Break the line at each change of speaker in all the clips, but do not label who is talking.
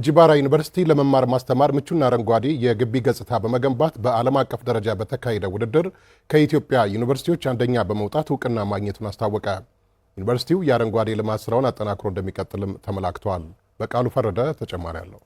እንጂባራ ዩኒቨርሲቲ ለመማር ማስተማር ምቹና አረንጓዴ የግቢ ገጽታ በመገንባት በዓለም አቀፍ ደረጃ በተካሄደ ውድድር ከኢትዮጵያ ዩኒቨርሲቲዎች አንደኛ በመውጣት እውቅና ማግኘቱን አስታወቀ። ዩኒቨርሲቲው የአረንጓዴ ልማት ስራውን አጠናክሮ እንደሚቀጥልም ተመላክቷል። በቃሉ ፈረደ ተጨማሪ አለው።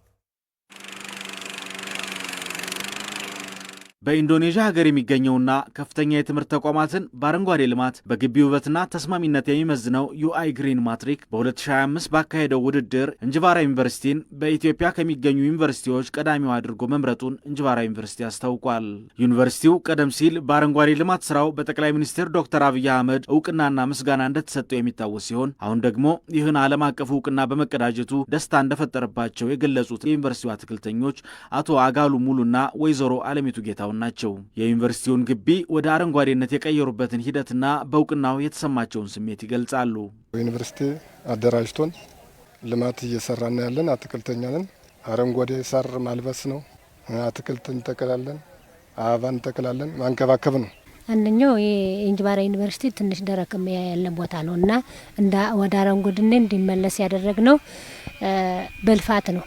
በኢንዶኔዥያ ሀገር የሚገኘውና ከፍተኛ የትምህርት ተቋማትን በአረንጓዴ ልማት፣ በግቢ ውበትና ተስማሚነት የሚመዝነው UI Green Metric በ2025 ባካሄደው ውድድር እንጅባራ ዩኒቨርሲቲን በኢትዮጵያ ከሚገኙ ዩኒቨርሲቲዎች ቀዳሚው አድርጎ መምረጡን እንጅባራ ዩኒቨርሲቲ አስታውቋል። ዩኒቨርሲቲው ቀደም ሲል በአረንጓዴ ልማት ስራው በጠቅላይ ሚኒስትር ዶክተር አብይ አህመድ እውቅናና ምስጋና እንደተሰጠው የሚታወስ ሲሆን፣ አሁን ደግሞ ይህን ዓለም አቀፍ እውቅና በመቀዳጀቱ ደስታ እንደፈጠረባቸው የገለጹት የዩኒቨርሲቲው አትክልተኞች አቶ አጋሉ ሙሉና ወይዘሮ አለሚቱ ጌታውን ናቸው። የዩኒቨርሲቲውን ግቢ ወደ አረንጓዴነት የቀየሩበትን ሂደትና በእውቅናው የተሰማቸውን ስሜት ይገልጻሉ።
ዩኒቨርሲቲ አደራጅቶን ልማት እየሰራን ያለን አትክልተኛ ነን። አረንጓዴ ሳር ማልበስ ነው። አትክልት እንተክላለን፣ አበባ እንተክላለን፣ ማንከባከብ ነው።
አንደኛው የእንጅባራ ዩኒቨርሲቲ ትንሽ ደረቅ ያለ ቦታ ነው እና እንደ ወደ አረንጓዴነት እንዲመለስ ያደረግነው በልፋት ነው።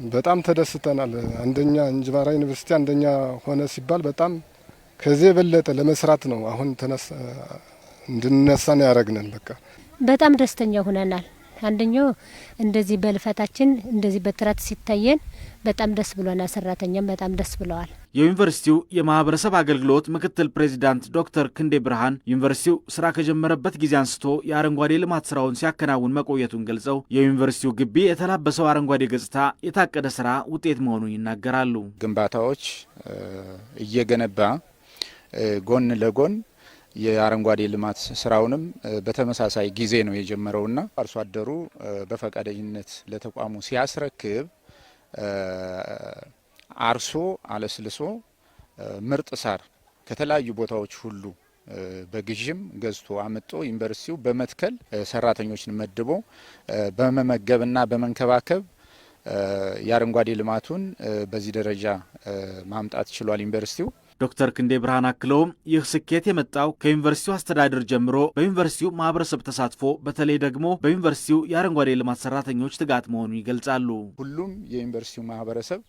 በጣም ተደስተናል። አንደኛ እንጅባራ ዩኒቨርሲቲ አንደኛ ሆነ ሲባል በጣም ከዚህ የበለጠ ለመስራት ነው አሁን እንድንነሳ ነው ያደረግነን። በቃ
በጣም ደስተኛ ሆነናል። አንደኛው እንደዚህ በልፋታችን እንደዚህ በጥረት ሲታየን በጣም ደስ ብሎናል። ሰራተኛም በጣም ደስ ብለዋል።
የዩኒቨርሲቲው የማህበረሰብ አገልግሎት ምክትል ፕሬዚዳንት ዶክተር ክንዴ ብርሃን ዩኒቨርሲቲው ስራ ከጀመረበት ጊዜ አንስቶ የአረንጓዴ ልማት ስራውን ሲያከናውን መቆየቱን ገልጸው፣ የዩኒቨርሲቲው ግቢ የተላበሰው አረንጓዴ ገጽታ የታቀደ ስራ ውጤት መሆኑን ይናገራሉ።
ግንባታዎች እየገነባ ጎን ለጎን የአረንጓዴ ልማት ስራውንም በተመሳሳይ ጊዜ ነው የጀመረውና አርሶ አደሩ በፈቃደኝነት ለተቋሙ ሲያስረክብ አርሶ አለስልሶ ምርጥ ሳር ከተለያዩ ቦታዎች ሁሉ በግዥም ገዝቶ አምጦ ዩኒቨርሲቲው በመትከል፣ ሰራተኞችን መድቦ በመመገብና በመንከባከብ የአረንጓዴ ልማቱን በዚህ ደረጃ ማምጣት ችሏል ዩኒቨርሲቲው።
ዶክተር ክንዴ ብርሃን አክለውም ይህ ስኬት የመጣው ከዩኒቨርሲቲው አስተዳደር ጀምሮ በዩኒቨርሲቲው ማህበረሰብ ተሳትፎ፣ በተለይ ደግሞ በዩኒቨርሲቲው የአረንጓዴ ልማት ሰራተኞች ትጋት መሆኑን ይገልጻሉ።
ሁሉም የዩኒቨርሲቲው ማህበረሰብ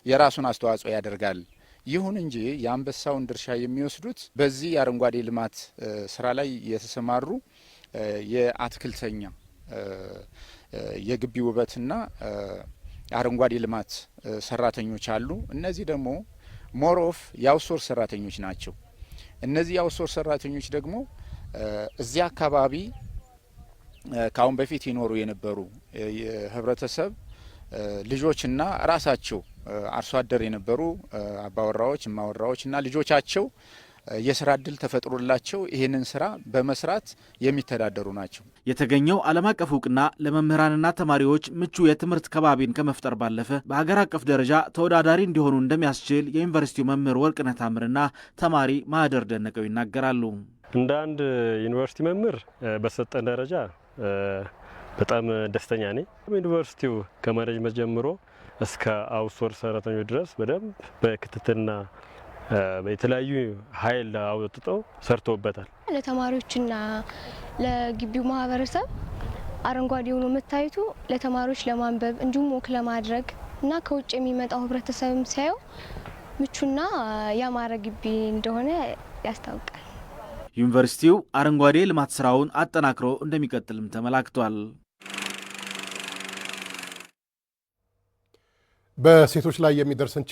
የራሱን አስተዋጽኦ ያደርጋል። ይሁን እንጂ የአንበሳውን ድርሻ የሚወስዱት በዚህ የአረንጓዴ ልማት ስራ ላይ የተሰማሩ የአትክልተኛ፣ የግቢ ውበትና አረንጓዴ ልማት ሰራተኞች አሉ። እነዚህ ደግሞ more of የ outsource ሰራተኞች ናቸው። እነዚህ የ outsource ሰራተኞች ደግሞ እዚያ አካባቢ ከአሁን በፊት ይኖሩ የነበሩ የህብረተሰብ ልጆችና ራሳቸው አርሶ አደር የነበሩ አባወራዎች፣ እማወራዎች እና ልጆቻቸው የስራ እድል ተፈጥሮላቸው ይህንን ስራ በመስራት የሚተዳደሩ ናቸው።
የተገኘው ዓለም አቀፍ እውቅና ለመምህራንና ተማሪዎች ምቹ የትምህርት ከባቢን ከመፍጠር ባለፈ በሀገር አቀፍ ደረጃ ተወዳዳሪ እንዲሆኑ እንደሚያስችል የዩኒቨርሲቲው መምህር ወርቅነህ ታምርና ተማሪ ማህደር ደነቀው ይናገራሉ።
እንደ አንድ ዩኒቨርሲቲ መምህር በሰጠን ደረጃ በጣም ደስተኛ ነኝ። ዩኒቨርሲቲው ከ management ጀምሮ እስከ outsource ሰራተኞች ድረስ በደንብ በክትትልና የተለያዩ ኃይል አውጥተው ሰርተውበታል።
ለተማሪዎችና ለግቢው ማህበረሰብ አረንጓዴ ሆኖ መታየቱ ለተማሪዎች ለማንበብ እንዲሁም walk ለማድረግ እና ከውጭ የሚመጣው ህብረተሰብም ሲያየው ምቹና ያማረ ግቢ እንደሆነ ያስታውቃል።
ዩኒቨርሲቲው አረንጓዴ ልማት ስራውን አጠናክሮ እንደሚቀጥልም ተመላክቷል።
በሴቶች ላይ የሚደርስን